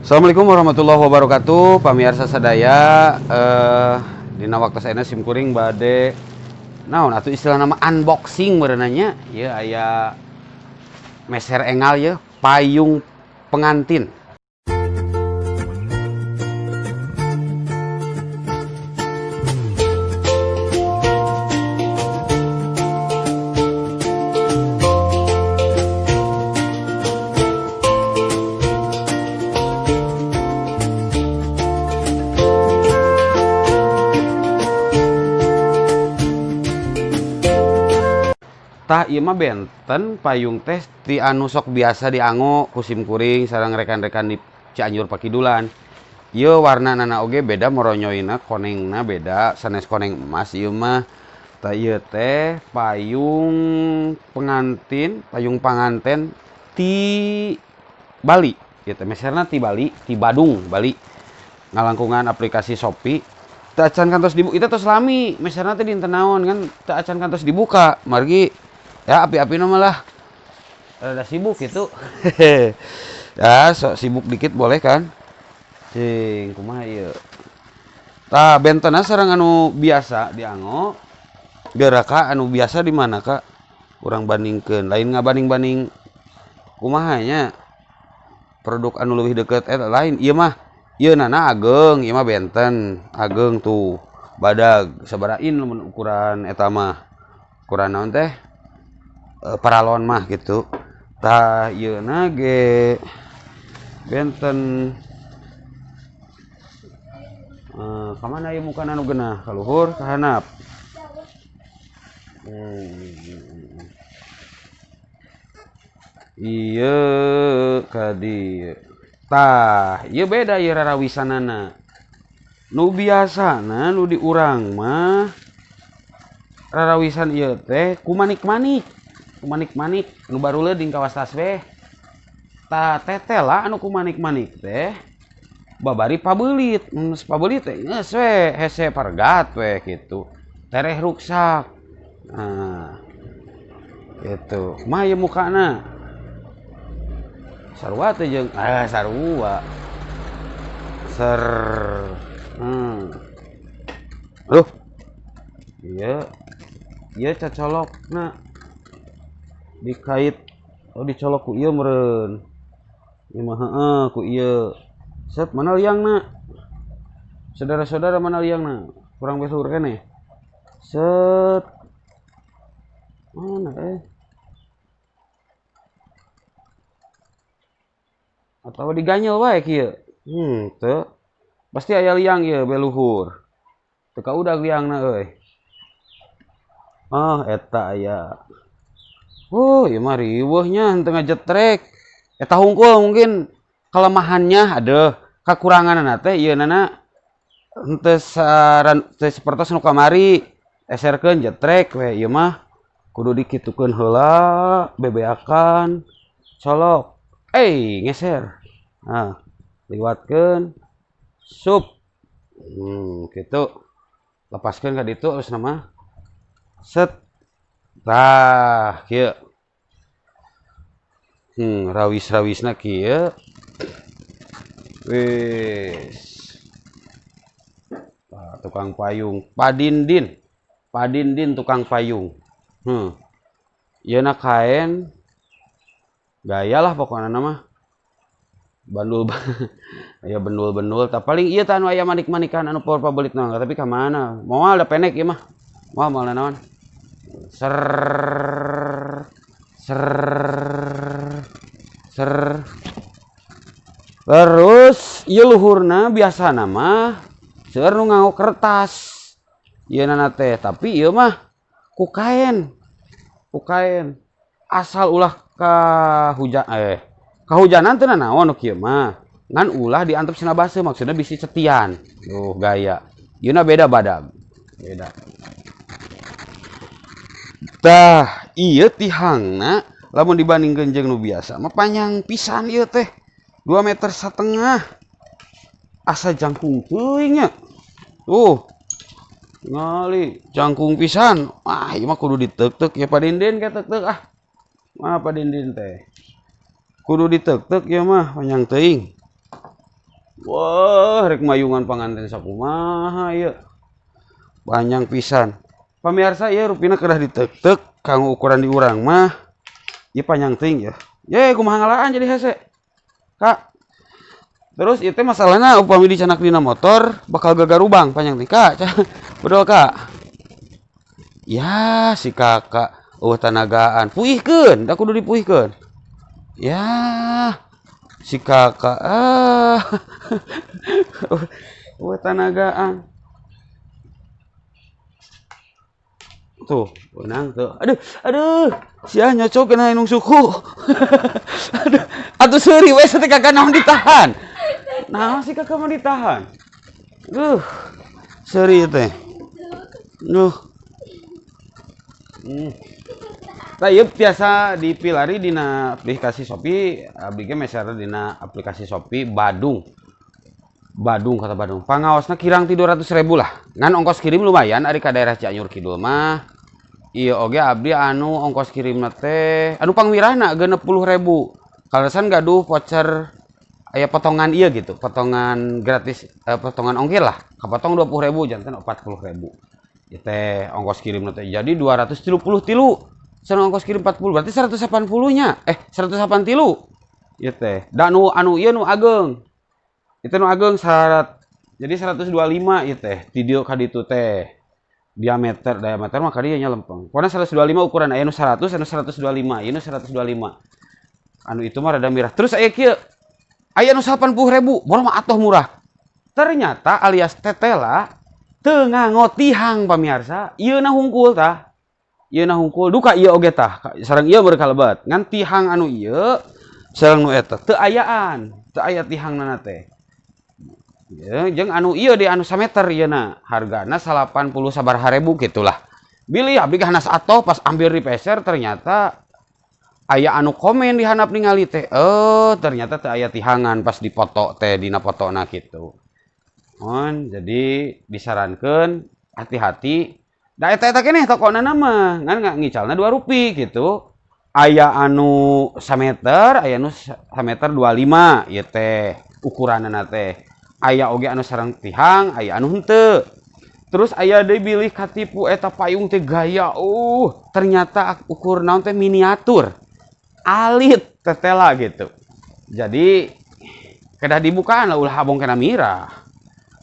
Assalamualaikum warahmatullahi wabarakatuh. Pamirsa sadaya, dina waktu ayeuna sim kuring bade naon atuh istilah nama unboxing meureunanya. Ieu aya meser engal ieu payung pengantin. Tah ieu mah benten payung teh ti anu sok biasa diango ku sim kuring sareng rekan-rekan di Cianjur Pakidulan. Ieu warnana oge beda moronyoina, konengna beda, sanes koneng emas ieu mah. Tah ieu teh payung pengantin, payung panganten ti Bali. Ieu teh meserna ti Bali, ti Badung, Bali. Ngalangkungan aplikasi Shopee. Teu acan kantos dibuka, itu tos lami, meserna teh dinten naon kan teu acan kantos dibuka. Margi ya api-api mah lah rada sibuk gitu. Ya sok sibuk dikit boleh kan. Cing kumaha ieu. Tah bentena sareng anu biasa diango. Geura ka anu biasa di mana Kak? Urang bandingkeun, lain ngabanding-banding kumaha nya. Produk anu leuwih deukeut lain ieu mah. Ieu nana ageng, ieu mah benten, ageng tuh. Badag sabaraha in lamun ukuran eta mah. Ukuran naon teh? Paralon mah gitu. Tah ieu na ge benten. Ka mana ieu mukana nu geunah? Ka luhur ka handap? Ieu ka dieu. Tah, ieu beda ieu rarawisanana. Nu biasana nu di urang mah rarawisan ieu teh ku manik-manik. Ku manik-manik nu baruleuding kawas tasbih. Tah tetela anu ku manik-manik teh babari pabeulit. Geus pabeulit teh geus we hese pargat we kitu. Tereh ruksak. Nah, gitu. Kumaha ieu mukana? Sarua teh jeung sarua. Ser. Aduh. Ieu. Ieu cacolokna. Dikait, oh dicolok ku ieu meureun. Ieu mah heeh ku ieu. Set mana liangna? Saudara-saudara mana liangna? Kurang besur keneh. Set. Mana Atau diganyel wae kieu. Teu. Pasti aya liang ieu beluhur. Teu kaudag liangna euy. Ah, eta aya. Oh, ieu mah riweuh nya henteu ngajetrek. Eta hungkul mungkin kelemahannya aduh, kakuranganna teh ieu nana henteu saran teu sapertos nu kamari eserkeun jetrek we ieu mah kudu dikitukeun heula, bebeakan, colok. Ngeser. Nah, liwatkeun sup. Kitu. Lepaskeun ka ditu geus nama. Set. Tah, kieu. Rawis-rawisna kieu. Wis. Tah, tukang payung Padindin. Padindin tukang payung. Ieu na kaen gaya lah pokokna mah. Bandul aya bendul-bendul tah paling ieu tah anu aya manik-manikan anu power pabelit mah tapi ka mana? Moal da pendek ieu mah. Moal moal naon. Ser ser ser. Terus ieu luhurna biasana mah seueur nu nganggo kertas. Ieu nana teh tapi ieu mah ku kaen. Ku kaen. Asal ulah kahujanan teu nanaon nu kieu mah. Ngan ulah diantep sina baseuh maksudna bisi cetian. Tuh gaya. Ieu na beda badag. Beda. Tah, ieu tihangna lamun dibandingkeun jeung nu biasa mah panjang pisan ieu teh. 2,5 meter. Asa jangkung teuing nya. Tuh. Ngali jangkung pisan. Ah, ieu mah kudu diteuk-teuk ya Padindin ke teuk-teuk ah. Mah Padindin teh. Kudu diteuk-teuk ieu mah panjang teuing. Wah, rek mayungan panganten sakumaha ieu. Panjang pisan. Pamirsa ieu rupina kedah diteuk-teuk kanggo ukuran di urang mah. Ieu panjang teuing ya. Ye, kumaha ngalaan jadi hese. Kak. Terus ieu teh masalahna upami dicanak dina motor bakal gagarubang panjang teuing. Kak, bedol Kak. Ya, si kakak eueuh tanagaan. Puihkeun, da kudu dipuihkeun. Ya, si kakak ah. Eueuh tanagaan. Tuh, benang tuh. Aduh, aduh. Sia nyocok kena inung suku. Aduh, atuh seuri we teh kakak naon ditahan. Naon si kakak mau ditahan? Duh. Seuri teh. Duh. Tah ieu biasa dipilari dina aplikasi Shopee, abdi ge meser dina aplikasi Shopee Badung. Badung kata Badung. Pangaosna kirang ti 200.000 lah. Ngan ongkos kirim lumayan ari ka daerah Cianjur Kidul mah. Ieu oge abdi anu ongkos kirimna teh anu pangwirahna 60.000. Kaleresan gaduh voucher aya potongan ieu gitu, potongan gratis, potongan ongkir lah. Kapotong 20.000 janten 40.000. Ieu teh ongkos kirimna teh jadi 233. Sareng ongkos kirim 40 berarti 180 nya. 183. Ieu teh. Da anu ieu nu ageng. Itu nu ageng syarat. Jadi 125 ieu teh. Ti dieu ka ditu teh. Diameter, diameter mah ka dieu nya lempeng. Pokona 125 ukuran aya nu 100, anu 125, ieu nu 125. Anu itu mah rada mirah. Terus aya kieu. Aya nu 80.000, bola mah atoh murah. Ternyata alias tetela teu nganggo tihang pamirsa. Ieu na hungkul tah. Ieu na hungkul duka ieu oge tah. Sareng ieu beureum kalebet. Ngan tihang anu ieu sareng nu eta teu ayaan, teu aya tihangnana teh. Ya, jeung anu ieu di anu sameter ieu na hargana 80 sabaraha ribu gitulah. Bilih abdi ge hanas atoh pas ambil di peser ternyata aya anu komen di handap ningali teh. Ternyata teu aya tihangan pas dipoto teh dina fotona kitu. Mun jadi disarankeun hati-hati. Da eta-eta keneh tokona mah ngan ngicalna 2 rupi gitu. Aya anu sameter, aya anu sameter 25 ieu teh ukuranana teh. Aya oge anu sareng tihang, aya anu henteu. Terus aya deui bilih katipu eta payung teh gaya, ternyata ukur naon teh miniatur. Alit tetela gitu. Jadi kedah dibukaan lah ulah abong kena mirah.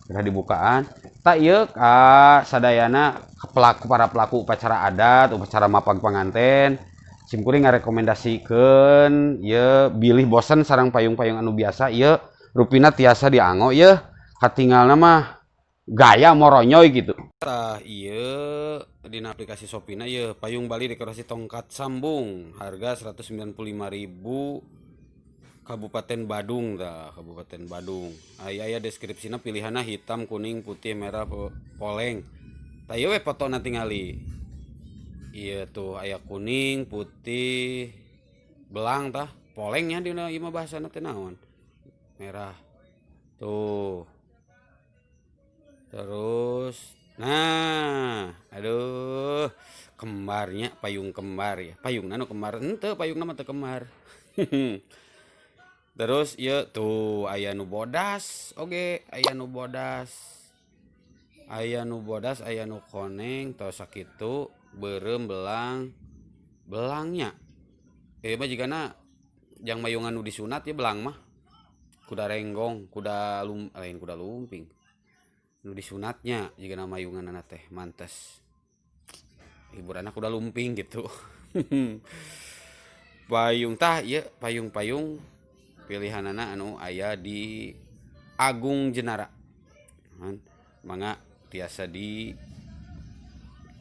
Kedah dibukaan. Tak ieu ka sadayana pelaku, para pelaku upacara adat, upacara mapag panganten. Simkuring ngarekomendasikeun ieu bilih bosen sareng payung-payung anu biasa ieu rupina tiasa dianggo ieu katingalna mah gaya moronyoy gitu. Tah ieu dina aplikasi Shopee-na ieu payung Bali dekorasi tongkat sambung harga 195.000 Kabupaten Badung tah, Kabupaten Badung. Aya aya deskripsina pilihanna hitam, kuning, putih, merah, poleng. Tah ieu we fotona tingali. Ieu tuh aya kuning, putih, belang tah, polengnya dina ieu mah bahasana teh naon? Merah. Tuh. Terus nah, aduh, kembarnya payung kembar ya. Payungna nu kembar henteu, payungna mah teu kembar. Terus ieu tuh aya nu bodas oge, aya nu bodas. Aya nu bodas, aya nu koneng tos sakitu, beureum belang. Belangnya. Ieu mah jigana jang mayungan nu disunat ya belang mah. Kuda renggong, kuda lain kuda lumping. Nu disunatnya jigana mayunganna teh mantes. Hiburanna kuda lumping gitu. Payung tah ieu payung-payung pilihanana anu aya di Agung Jenara. Mangga tiasa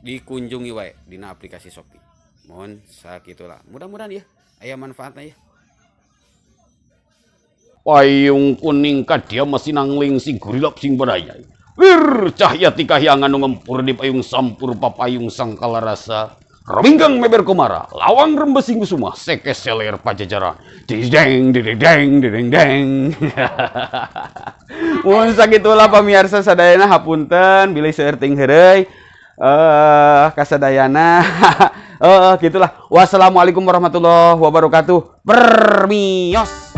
dikunjungi wae dina aplikasi Shopee. Mohon sakitulah. Mudah-mudahan ya aya manfaatna ya. Payung kuning kadia masih nangling sing gurilap sing baraya. Wir cahya tikahyangan nu ngempur di payung sampur papayung sangkala rasa. Rawinggang meber komara, lawang rembesing kusuma, seke seler pajajaran. Dideng, dideng, dideng, deng. Mun sakitulah pamirsa sadayana hapunten bilih seueur ting heureuy. Kasadayana. Gitulah. Wassalamualaikum warahmatullahi wabarakatuh. Permios.